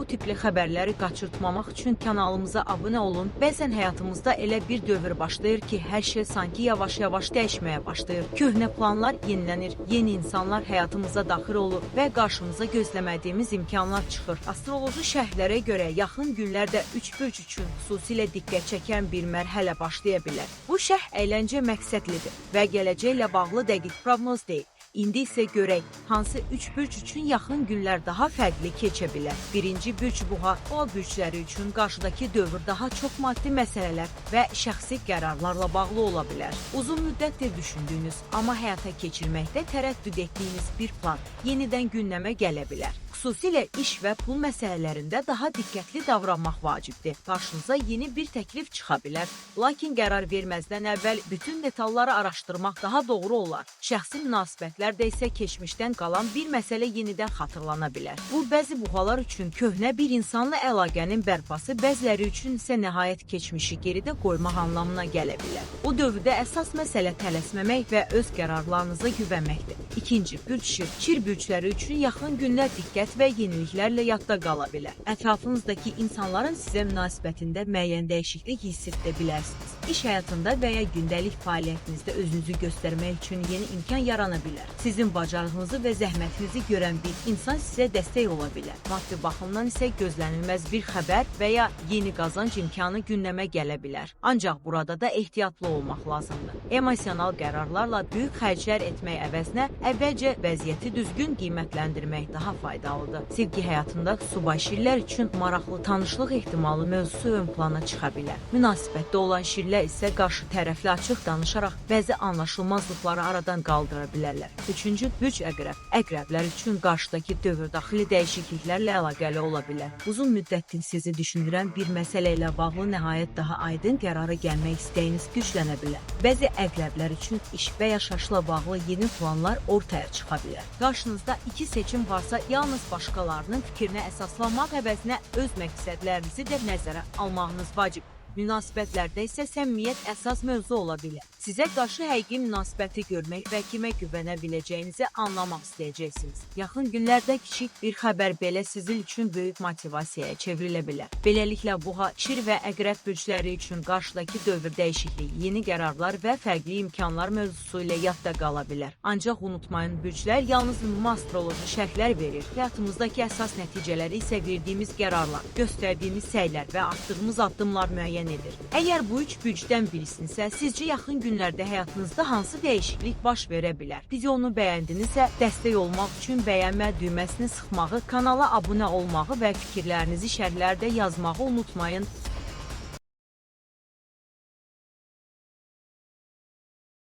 tipli xəbərləri qaçırtmamaq üçün kanalımıza abunə olun. Bəzən həyatımızda elə bir dövr başlayır ki, hər şey sanki yavaş-yavaş dəyişməyə başlayır. Köhnə planlar yenilənir, yeni insanlar həyatımıza daxil olur və qarşımıza gözləmədiyimiz imkanlar çıxır. Astroloji şərhlərə görə yaxın günlərdə üç bürc üçün xüsusilə diqqət çəkən bir mərhələ başlaya bilər. Bu şərh əyləncə məqsədlidir və gələcəklə bağlı dəqiq proqnoz deyil. İndi isə görək, hansı üç bürc üçün yaxın günlər daha fərqli keçə bilər. Birinci bürc Buğa, o bürcləri üçün qarşıdakı dövr daha çox maddi məsələlər və şəxsi qərarlarla bağlı ola bilər. Uzun müddətdir düşündüyünüz, amma həyata keçirməkdə tərəddüd etdiyiniz bir plan yenidən gündəmə gələ bilər. Xüsusilə iş və pul məsələlərində daha diqqətli davranmaq vacibdir. Qarşınıza yeni bir təklif çıxa bilər. Lakin qərar verməzdən əvvəl bütün detalları araşdırmaq daha doğru olar. Şəxsi münasibətlərdə isə keçmişdən qalan bir məsələ yenidən xatırlana bilər. Bu bəzi buğalar üçün köhnə bir insanla əlaqənin bərpası, bəziləri üçün isə nəhayət keçmişi geridə qoymaq anlamına gələ bilər. O dövrdə əsas məsələ tələsməmək və öz qərarlarınıza güvənməkdir. İkinci bürc Şir. Şir bürcləri üçün yaxın günlər diqqət və yeniliklərlə yadda qala bilər. Ətrafınızdakı insanların sizə münasibətində müəyyən dəyişiklik hiss edə bilərsiniz. İş həyatında və ya gündəlik fəaliyyətinizdə özünüzü göstərmək üçün yeni imkan yarana bilər. Sizin bacarığınızı və zəhmətinizi görən bir insan sizə dəstək ola bilər. Maddi baxımdan isə gözlənilməz bir xəbər və ya yeni qazanc imkanı gündəmə gələ bilər. Ancaq burada da ehtiyatlı olmaq lazımdır. Emosional qərarlarla böyük xərclər etmək əvəzinə əvvəlcə vəziyyəti düzgün qiymətləndirmək daha faydalıdır. Sevgi həyatında subay şirlər üçün maraqlı tanışlıq ehtimalı mövzusu ön plana çıxa bilər. Münasibətdə olan şirlər isə qarşı tərəfli açıq danışaraq bəzi anlaşılmazlıqları aradan qaldıra bilərlər. Üçüncü bürc Əqrəb. Əqrəblər üçün qarşıdakı dövr daxili dəyişikliklərlə əlaqəli ola bilər. Uzun müddətdir sizi düşündürən bir məsələ ilə bağlı nəhayət daha aydın qərara gəlmək istəyiniz güclənə bilər. Bəzi əqrəblər üçün iş və yaşayışla bağlı yeni planlar ortaya çıxa bilər. Qarşınızda iki seçim varsa, yalnız başqalarının fikrinə əsaslanmaq əvəzinə öz məqsədlərinizi də nəzərə almağınız vacib. Münasibətlərdə isə səmimiyyət əsas mövzu ola bilər. Sizə qarşı həqiqi münasibəti görmək və kimə güvənə biləcəyinizi anlamaq istəyəcəksiniz. Yaxın günlərdə kiçik bir xəbər belə sizin üçün böyük motivasiyaya çevrilə bilər. Beləliklə Buğa, Şir və Əqrəb bürcləri üçün qarşıdakı dövr dəyişikliyi, yeni qərarlar və fərqli imkanlar mövzusu ilə yadda qala bilər. Ancaq unutmayın, bürclər yalnız ümumi astroloji şərhlər verir. Həyatımızdakı əsas nəticələri isə verdiyimiz qərarlar, göstərdiyimiz səylər və atdığımız addımlar müəyyən edir. Əgər bu üç bürcdən birisinizsə, sizcə yaxın günlərdə həyatınızda hansı dəyişiklik baş verə bilər? Videonu bəyəndinizsə, dəstək olmaq üçün bəyənmə düyməsini sıxmağı, kanala abunə olmağı və fikirlərinizi şərhlərdə yazmağı unutmayın.